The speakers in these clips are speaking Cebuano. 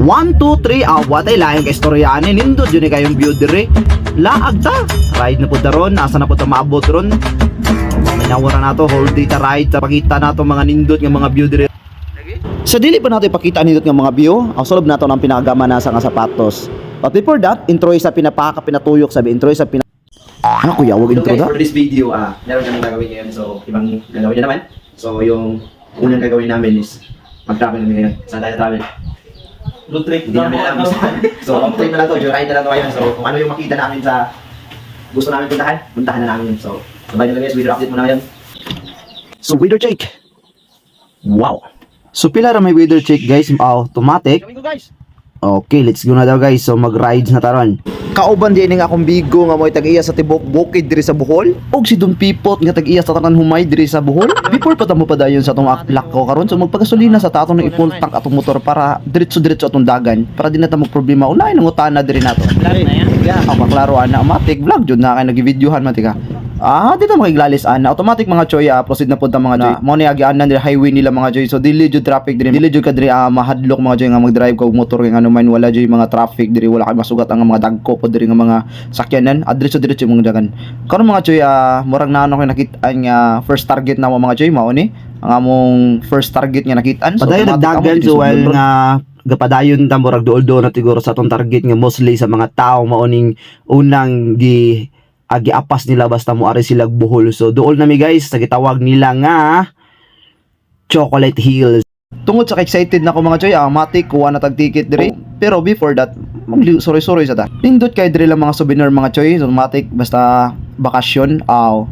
1, 2, 3, awat ay laing kaistorya ani, nindot jud ni kayong view dire. Laag ta. Ride na pud ta ron, asa na pud ta maabot ron. Maminawara na to, whole day ta ride ta pakita nato mga nindot nga mga view dire. Sa dili pa nato ipakita nindot nga mga view, ang sulob nato ng pinakagama na sa nga sapatos. But before that, intro sa pinapaka pinatuyok sabi intro sa pina. Ano, kuya, wag So intro guys, da. for this video, meron kami gagawin ngayon. So, ibang gagawin na naman. So, yung unang gagawin namin is mag-travel kami ngayon. Saan tayo travel? Road trip. Hindi namin alam kung saan. So, road trip na lang to, joyride na lang to ngayon. So, kung ano yung makita namin sa gusto namin puntahan, puntahan na namin. So, sabay nyo lang, guys, video update muna ngayon. So weather check. Wow. So pila ra may weather check, guys, automatic. Gawin ko, guys. Okay, let's go na daw, guys. So mag-rides na taron. Kauban din nga akong bigo nga mo'y tag-iya sa tibok bukid diri sa Bohol ug si Don Pipot nga tag-iya sa tanan humay diri sa Bohol. Before pa ta mo padayon sa atong aklak ko karon, so magpagasolina sa ta atong i-full tank atong motor para diretso-diretso atong dagan para di na ta magproblema. Unay nangutana diri nato. Vlog na yan. Ako klaro ana, matik vlog jud na kay nagi-videohan man tika. Dito makiglalis ana. Automatic, mga choy, proceed na pud ta, mga choy. Mo ni agianan diri highway nila, mga choy. So dili jud traffic diri. Dili jud ka diri mahadlok, mga choy, nga mag-drive ka og motor kay ngano man wala jud mga traffic diri, wala kay masugat ang mga dagko po diri nga mga sakyanan. Adreso diretso mga dagan. Karon, mga choy, murag naano kay nakit-an nga first target na mo, mga choy, mao ni ang among first target nga nakit-an. Padayon automatic nagdagan amo so while gisudlon ron. nga gapadayon ta murag duol-duol na siguro sa atong target nga mostly sa mga tao mao ning unang gi giapas nila basta mo ari sila Bohol. So duol na mi, guys, sa gitawag nila nga Chocolate Hills. Tungod sa excited na ko, mga choy, matik kuha na tag ticket dire. Pero before that, mag sorry sorry sa ta. Nindot kay dire lang mga souvenir, mga choy, so matik basta bakasyon, aw.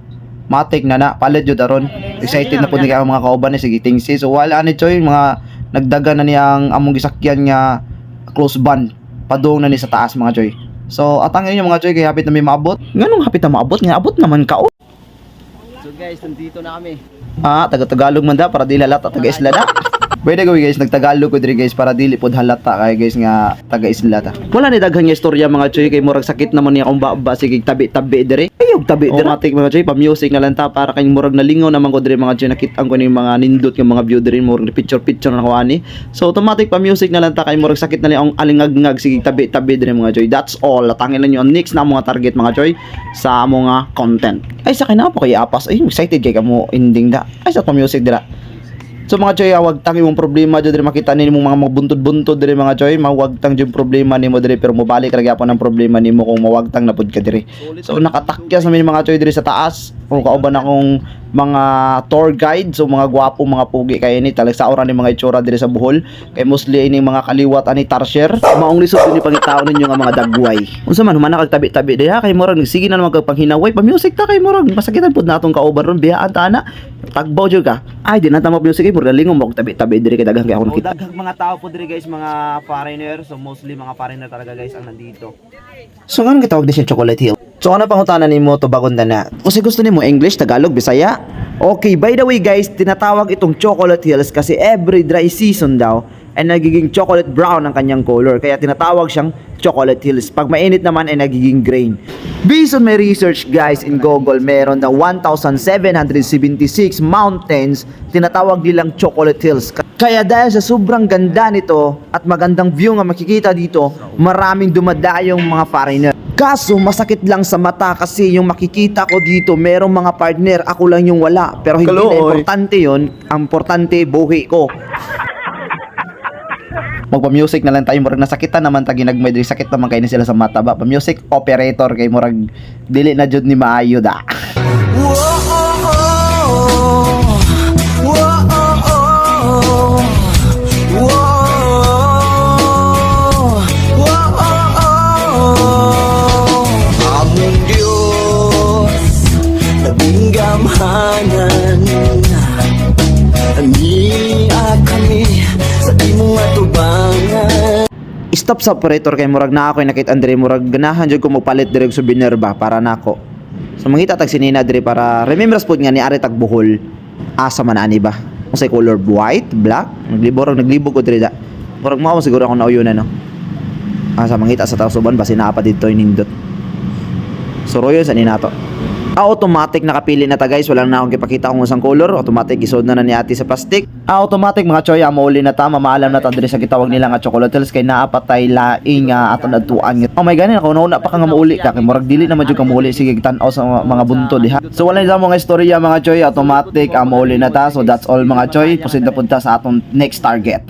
Matik na na, palit jud aron. Excited na pud ni kayo mga kauban ni sige tingsi. So wala ni choy, mga nagdagan na niya ang among gisakyan nga close van. Padung na ni sa taas, mga choy. So atang inyo, mga choy, kay hapit na may maabot. Nganong hapit na maabot? Nga abot naman ka oh. So guys, nandito na kami. Ah, taga Tagalog man da para dili halata taga isla da. Pwede ko, guys, nagtagalog ko diri, guys, para dili pod halata kay guys nga taga isla ta. Wala ni daghan nga istorya, mga choy, kay murag sakit naman niya akong baba sige tabi-tabi diri. Ayog tabi diri. Automatic, mga choy, pa music na lang ta para kay murag nalingaw naman ko diri, mga choy, nakit-an ko ni mga nindot nga mga view diri, murag picture picture na ko ani. So automatic pa music na lang ta kay murag sakit na ni akong alingagngag sige tabi-tabi diri, mga choy. That's all. Atangin lang nyo ang next na mga target, mga choy, sa mga content. Ay sa kina po kay apas. Ay excited kay kamo ending da. Ay sa pa music dira. So mga choy, wag tang imong problema jud diri makita nimo mga magbuntod-buntod diri, mga choy, mawagtang jud problema nimo diri pero mobalik ra gyapon ang problema nimo kung mawagtang na pud ka diri. So nakatakyas namin, mga choy, diri sa taas. Kung kauban akong mga tour guide, so mga gwapo, mga pugi kay ni talag sa ora ni mga itsura diri sa Bohol kay mostly ini mga kaliwat ani tarsier. Maong lisod ni pangitaon ninyo nga mga dagway. Unsa man humana kag tabi-tabi diha kay murag sige na naman kag panghinaway pa music ta kay murag masakitan pud natong kauban ron biyaan ta ana. Tagbaw jud ka. Ay di na ta mo music kay murag lingon mo og tabi-tabi diri kay daghan kay ako nakita. Daghang mga tao po diri, guys, mga foreigner. So mostly mga foreigner talaga, guys, ang nandito. So nganong gitawag ni siya Chocolate Hill? So ano pangutana nimo tubagon na? Kasi gusto nimo English, Tagalog, Bisaya? Okay, by the way guys, tinatawag itong Chocolate Hills kasi every dry season daw ay nagiging chocolate brown ang kanyang color. Kaya tinatawag siyang Chocolate Hills. Pag mainit naman ay nagiging green. Based on my research, guys, in Google, meron na 1,776 mountains tinatawag nilang Chocolate Hills. Kaya dahil sa sobrang ganda nito at magandang view nga makikita dito, maraming dumadayong mga foreigner. Kaso masakit lang sa mata kasi yung makikita ko dito merong mga partner, ako lang yung wala. Pero hindi na Kalooy. importante yon, ang importante buhi ko. Magpa-music na lang tayo, murag nasakitan naman ta ginagmay diri, sakit naman kay ni sila sa mata ba. Pa-music operator kay murag dili na jud ni maayo da. Among Diyos, labing gamhanan. Ania kami sa imong atubangan. Stop sa operator kay murag na ako nakita diri, murag ganahan jud ko magpalit diri og souvenir ba para nako. So mangita tag sinina diri para remembrance pod nga ni ari tag Bohol. Asa man ani ba? Unsay color, white, black? Naglibog naglibog ko diri da. Murag mao siguro ako nauyunan no. Asa mangita sa tao suban basi naa pa didto nindot. So royal sa ni nato. Automatic nakapili na ta, guys. Wala na akong gipakita kung unsang color. Automatic gisod na na ni ate sa plastic. Automatic, mga choy, mauli na ta, mamaalam na ta diri sa gitawag nila nga Chocolate Hills kay naa pa tay laing nga aton adtuan. Oh my ganin ako una pa ka nga mauli ka kay murag dili na man jud ka mauli, sige tan-aw sa mga buntod diha. So wala na mga istorya, mga choy, automatic mauli na ta. So that's all, mga choy. Proceed na punta sa atong next target.